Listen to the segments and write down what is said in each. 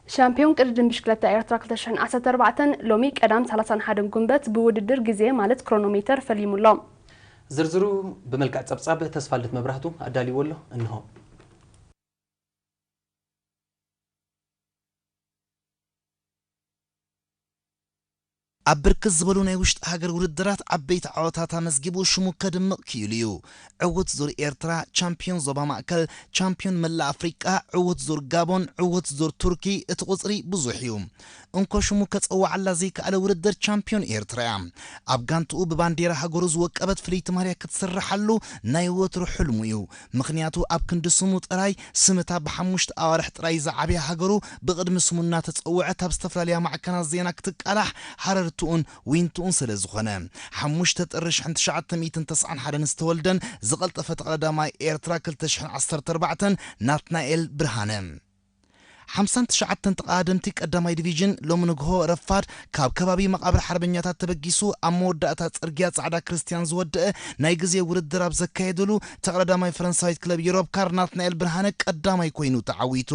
ሻምፒዮን ቅድድም ብሽክለታ ኤርትራ ክልተ ሽሕን ዓሰርተ ኣርባዕተን ሎሚ ቀዳም ሰላሳን ሓደን ጉንበት ብውድድር ግዜ ማለት ክሮኖሜተር ፈሊሙ ኣሎ። ዝርዝሩ ብመልክዕ ጸብጻብ ተስፋልደት መብራህቱ ኣዳልይዎ ኣሎ። እንሆ። ኣብ ብርክት ዝበሉ ናይ ውሽጢ ሃገር ውድድራት ዓበይቲ ዓወታት ኣመዝጊቡ ሽሙ ከድምቕ ክኢሉ እዩ። ዕዉት ዙር ኤርትራ፣ ቻምፒዮን ዞባ ማእከል፣ ቻምፒዮን መላእ ኣፍሪቃ፣ ዕዉት ዙር ጋቦን፣ ዕዉት ዙር ቱርኪ፣ እቲ ቁጽሪ ብዙሕ እዩ። እንኮ ሽሙ ከጸውዓላ ዘይከኣለ ውድድር ቻምፒዮን ኤርትራ እያ። ኣብ ጋንትኡ ብባንዴራ ሃገሩ ዝወቀበት ፍልይቲ ማልያ ክትስርሓሉ ናይ ወትሩ ሕልሙ እዩ። ምኽንያቱ ኣብ ክንዲ ስሙ ጥራይ፣ ስም እታ ብሓሙሽተ ኣዋርሕ ጥራይ ዝዓብያ ሃገሩ ብቕድሚ ስሙ እናተጸውዐት ኣብ ዝተፈላለያ ማዕከናት ዜና ክትቃላሕ ሃረርትኡን ዊንትኡን ስለ ዝኾነ። ሓሙሽተ ጥሪ ሽሕን ትሽዓተ ሚእትን ተስዓን ሓደን ዝተወልደን ዝቐልጠፈ ተቐዳዳማይ ኤርትራ ክልተ ሽሕን ዓሰርተ ኣርባዕተን ናትናኤል ብርሃነ። ሓምሳን ትሽዓተን ተቐዳደምቲ ቀዳማይ ዲቪዥን ሎሚ ንግሆ ረፋድ ካብ ከባቢ መቓብር ሓርበኛታት ተበጊሱ ኣብ መወዳእታ ጽርግያ ጻዕዳ ክርስትያን ዝወደአ ናይ ግዜ ውድድር ኣብ ዘካየደሉ ተቐዳዳማይ ፈረንሳዊት ክለብ ዩሮፕ ካር ናትናኤል ብርሃነ ቀዳማይ ኮይኑ ተዓዊቱ።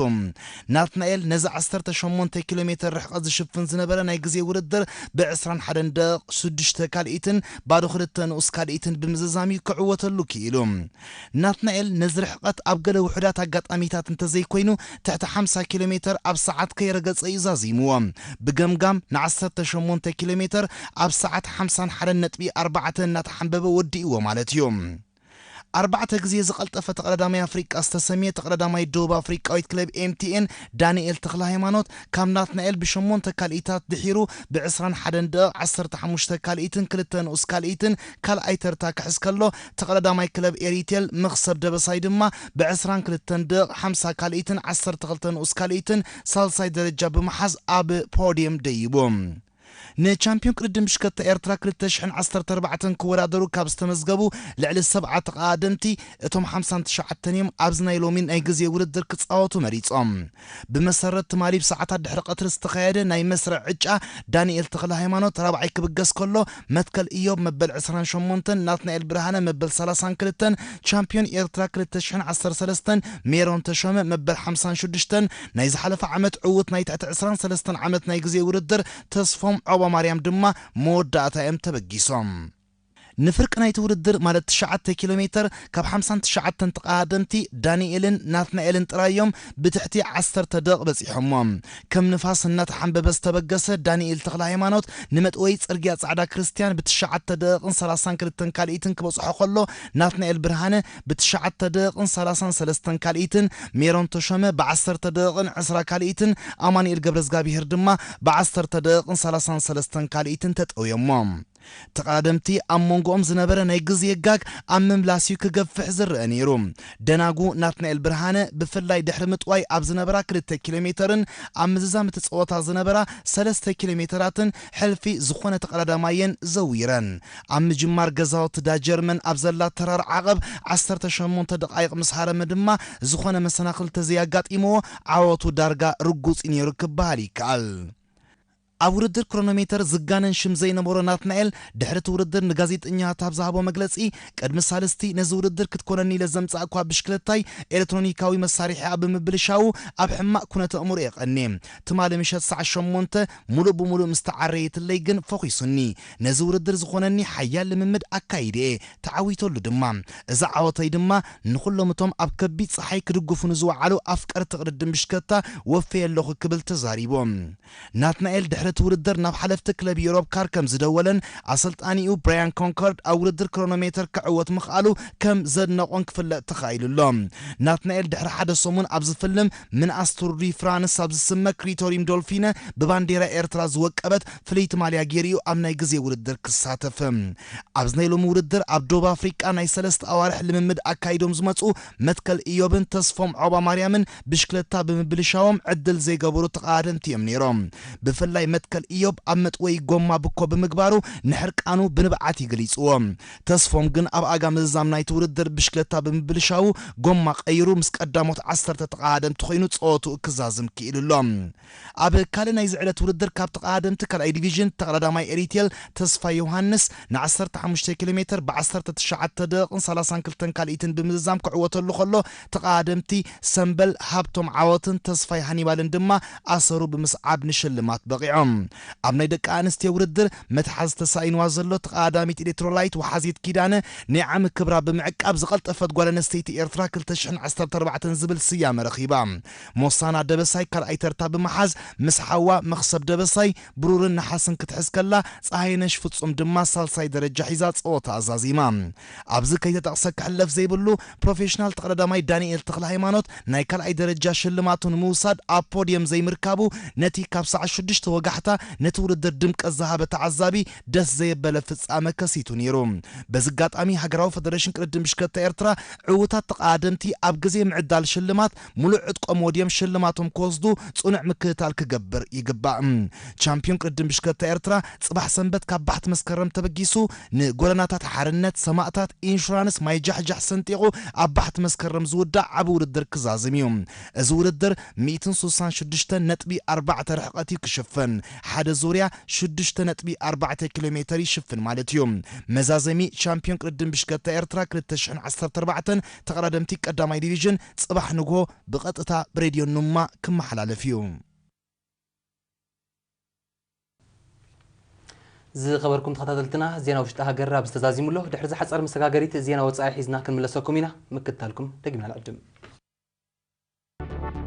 ናትናኤል ነዚ ዓሰርተ ሸሞንተ ኪሎ ሜተር ርሕቐት ዝሽፍን ዝነበረ ናይ ግዜ ውድድር ብ ዕስራን ሓደን ደቂቕ ሽዱሽተ ካልኢትን ባዶ ክልተ ንኡስ ካልኢትን ብምዝዛም እዩ ክዕወተሉ ክኢሉ። ናትናኤል ነዚ ርሕቐት ኣብ ገለ ውሑዳት ኣጋጣሚታት እንተዘይኮይኑ ትሕቲ ሓምሳ ኪሎ ሜተር ኣብ ሰዓት ከይረገጸ እዩ ዛዚምዎ። ብገምጋም ን ዓሰርተ ሸሞንተ ኪሎ ሜተር ኣብ ሰዓት ሓምሳን ሓደን ነጥቢ ኣርባዕተ እናተሓንበበ ወዲእዎ ማለት እዩ። ኣርባዕተ ግዜ ዝቐልጠፈ ተቐዳዳማይ ኣፍሪቃ ዝተሰምየ ተቐዳዳማይ ደቡብ ኣፍሪቃዊት ክለብ ኤምቲኤን ዳንኤል ተኽለ ሃይማኖት ካብ ናትናኤል ብሸሞንተ ካልኢታት ድሒሩ ብ ዕስራን ሓደን ደቂቕ ዓሰርተ ሓሙሽተ ካልኢትን ክልተ ንኡስ ካልኢትን ካልኣይ ተርታ ክሕዝ ከሎ፣ ተቐዳዳማይ ክለብ ኤሪቴል መኽሰብ ደበሳይ ድማ ብ ዕስራን ክልተን ደቂቕ ሓምሳ ካልኢትን ዓሰርተ ክልተ ንኡስ ካልኢትን ሳልሳይ ደረጃ ብምሓዝ ኣብ ፖድየም ደይቡ። ንቻምፒዮን ቅድድም ብሽክለታ ኤርትራ ክልተ ሽሕን ዓሰርተ ኣርባዕተን ክወዳደሩ ካብ ዝተመዝገቡ ልዕሊ ሰብዓ ተቐዳደምቲ፣ እቶም ሓምሳን ትሽዓተን እዮም ኣብዚ ናይ ሎሚ ናይ ግዜ ውድድር ክጻወቱ መሪጾም። ብመሰረት ትማሊ ብሰዓታት ድሕሪ ቀትሪ ዝተኻየደ ናይ መስርዕ ዕጫ፣ ዳንኤል ተኽለ ሃይማኖት ራብዓይ ክብገስ ከሎ፣ መትከል ኢዮብ መበል ዕስራን ሸሞንተን፣ ናትናኤል ብርሃነ መበል ሰላሳን ክልተን፣ ቻምፒዮን ኤርትራ ክልተ ሽሕን ዓሰርተ ሰለስተን ሜሮን ተሾመ መበል ሓምሳን ሽዱሽተን፣ ናይ ዝሓለፈ ዓመት ዕዉት ናይ ትሕቲ ዕስራን ሰለስተን ዓመት ናይ ግዜ ውድድር ተስፎም ዖባ ማርያም ድማ መወዳእታ እዮም ተበጊሶም። ንፍርቂ ናይቲ ውድድር ማለት ትሽዓተ ኪሎ ሜተር ካብ ሓምሳን ትሽዓተን ተቐዳደምቲ ዳንኤልን ናትናኤልን ጥራይ እዮም ብትሕቲ ዓሰርተ ደቕ በጺሖሞ። ከም ንፋስ እናተሓንበበ ዝተበገሰ ዳንኤል ተኽለ ሃይማኖት ንመጥወይ ጽርግያ ጻዕዳ ክርስትያን ብትሽዓተ ደቕን ሰላሳን ክልተን ካልኢትን ክበጽሖ ከሎ ናትናኤል ብርሃነ ብትሽዓተ ደቕን ሰላሳን ሰለስተን ካልኢትን ሜሮን ተሾመ ብዓሰርተ ደቕን ዕስራ ካልኢትን ኣማኑኤል ገብረዝጋብሄር ድማ ብዓሰርተ ደቕን ሰላሳን ሰለስተን ካልኢትን ተጠውዮሞ። ተቐዳደምቲ ኣብ መንጎኦም ዝነበረ ናይ ግዜ ጋግ ኣብ ምምላስ እዩ ክገፍሕ ዝረአ ነይሩ። ደናጉ ናትናኤል ብርሃነ ብፍላይ ድሕሪ ምጥዋይ ኣብ ዝነበራ ክልተ ኪሎ ሜተርን ኣብ ምዝዛም እቲ ጸወታ ዝነበራ ሰለስተ ኪሎ ሜተራትን ሕልፊ ዝኾነ ተቐዳዳማየን ዘዊረን። ኣብ ምጅማር ገዛውቲ ዳ ጀርመን ኣብ ዘላ ተራር ዓቐብ ዓሰርተ ሸሞንተ ደቓይቕ ምስ ሃረመ ድማ ዝኾነ መሰናኽል ተዘይኣጋጢምዎ ዓወቱ ዳርጋ ርጉጽ እዩ ነይሩ ክበሃል ይከኣል። ኣብ ውድድር ክሮኖሜተር ዝጋነን ሽም ዘይነበሮ ናትናኤል ድሕሪ እቲ ውድድር ንጋዜጠኛታት ኣብ ዝሃቦ መግለጺ፣ ቅድሚ ሳልስቲ ነዚ ውድድር ክትኮነኒ ኢለ ዘምጻእኳ ብሽክለታይ ኤሌክትሮኒካዊ መሳርሒኣ ብምብልሻዉ ኣብ ሕማቕ ኩነተ ኣእምሮ እየ ቀንየ። ትማሊ ምሸት ሰዓት ሸሞንተ ሙሉእ ብሙሉእ ምስ ተዓረየትለይ ግን ፈኺሱኒ። ነዚ ውድድር ዝኾነኒ ሓያል ልምምድ ኣካይደ እየ፣ ተዓዊተሉ ድማ። እዚ ዓወተይ ድማ ንኹሎም እቶም ኣብ ከቢድ ጸሓይ ክድግፉኒ ዝወዓሉ ኣፍቀርቲ ቅድድም ብሽክለታ ወፈየ ኣለኹ ክብል ተዛሪቡ። ናትናኤል ድሕሪ እቲ ውድድር ናብ ሓለፍቲ ክለብ ዩሮፕ ካር ከም ዝደወለን ኣሰልጣኒኡ ብራያን ኮንኮርድ ኣብ ውድድር ክሮኖሜተር ክዕወት ምኽኣሉ ከም ዘድነቖን ክፍለጥ ተኻኢሉ ኣሎ። ናትናኤል ድሕሪ ሓደ ሰሙን ኣብ ዝፍልም ምንኣስ ቱር ዲ ፍራንስ ኣብ ዝስመ ክሪቶሪም ዶልፊነ ብባንዴራ ኤርትራ ዝወቀበት ፍልይቲ ማልያ ገይሩ እዩ ኣብ ናይ ግዜ ውድድር ክሳተፍ። ኣብዚ ናይ ሎሚ ውድድር ኣብ ደቡብ ኣፍሪቃ ናይ ሰለስተ ኣዋርሕ ልምምድ ኣካይዶም ዝመጹ መትከል ኢዮብን ተስፎም ዖባ ማርያምን ብሽክለታ ብምብልሻዎም ዕድል ዘይገበሩ ተቐዳደምቲ እዮም ነይሮም። ብፍላይ መትከል ኢዮብ ኣብ መጥወይ ጎማ ብኮ ብምግባሩ ንሕርቃኑ ብንብዓት ይግሊጽዎ። ተስፎም ግን ኣብ ኣጋ ምዝዛም ናይቲ ውድድር ብሽክለታ ብምብልሻዉ ጎማ ቀይሩ ምስ ቀዳሞት ዓሰርተ ተቐዳደምቲ ኮይኑ ጸወቱ ክዛዝም ክኢሉ ኣሎ። ኣብ ካልእ ናይዚ ዕለት ውድድር ካብ ተቐዳደምቲ ካልኣይ ዲቪዥን ተቐዳዳማይ ኤሪቴል ተስፋ ዮሃንስ ን15 ኪሎ ሜትር ብ19 ደቂቕን 32 ካልኢትን ብምዝዛም ክዕወተሉ ከሎ፣ ተቐዳደምቲ ሰምበል ሃብቶም ዓወትን ተስፋይ ሃኒባልን ድማ ኣሰሩ ብምስዓብ ንሽልማት በቒዖም። ኣብ ናይ ደቂ ኣንስትዮ ውድድር መትሓዚ ተሳኢንዋ ዘሎ ተቐዳዳሚት ኤሌክትሮላይት ወሓዚት ኪዳነ ናይ ዓሚ ክብራ ብምዕቃብ ዝቐልጠፈት ጓል ኣንስተይቲ ኤርትራ 2014 ዝብል ስያመ ረኺባ። ሞሳና ደበሳይ ካልኣይ ተርታ ብምሓዝ ምስ ሓዋ መኽሰብ ደበሳይ ብሩርን ነሓስን ክትሕዝ ከላ፣ ፀሃይነሽ ፍጹም ድማ ሳልሳይ ደረጃ ሒዛ ጸወታ ኣዛዚማ። ኣብዚ ከይተጠቕሰ ክሕለፍ ዘይብሉ ፕሮፌሽናል ተቐዳዳማይ ዳንኤል ተኽለ ሃይማኖት ናይ ካልኣይ ደረጃ ሽልማቱ ንምውሳድ ኣብ ፖድየም ዘይምርካቡ ነቲ ካብ ሰዓት ሽዱሽተ ወጋሕታ ነቲ ውድድር ድምቀት ዝሃበ ተዓዛቢ ደስ ዘየበለ ፍጻመ ከሲቱ ነይሩ። በዚ ኣጋጣሚ ሃገራዊ ፈደረሽን ቅድድም ብሽክለታ ኤርትራ ዕዉታት ተቐዳደምቲ ኣብ ግዜ ምዕዳል ሽልማት ሙሉእ ዕጥቆም ወድዮም ሽልማቶም ክወስዱ ጽኑዕ ምክትታል ክገብር ይግባእ። ቻምፒዮን ቅድድም ብሽክለታ ኤርትራ ጽባሕ ሰንበት ካብ ባሕቲ መስከረም ተበጊሱ ንጎደናታት ሓርነት፣ ሰማእታት፣ ኢንሹራንስ፣ ማይ ጃሕጃሕ ሰንጢቑ ኣብ ባሕቲ መስከረም ዝውዳእ ዓቢ ውድድር ክዛዝም እዩ። እዚ ውድድር 166 ነጥቢ ኣርባዕተ ርሕቐት እዩ ክሽፈን። ሓደ ዙርያ 6.4 ኪሎ ሜተር ይሽፍን ማለት እዩ። መዛዘሚ ቻምፒዮን ቅድድም ብሽክለታ ኤርትራ 2014 ተቐዳደምቲ ቀዳማይ ዲቪዥን ጽባሕ ንግሆ ብቐጥታ ብሬድዮ ኑማ ክመሓላለፍ እዩ። ዝኸበርኩም ተኸታተልትና፣ ዜና ውሽጢ ሃገር ኣብ ዝተዛዚሙ ኣሎ። ድሕሪ ዝሓጸር መሰጋገሪት ዜና ወጻኢ ሒዝና ክንምለሰኩም ኢና። ምክትታልኩም ደጊምና ንዕድም።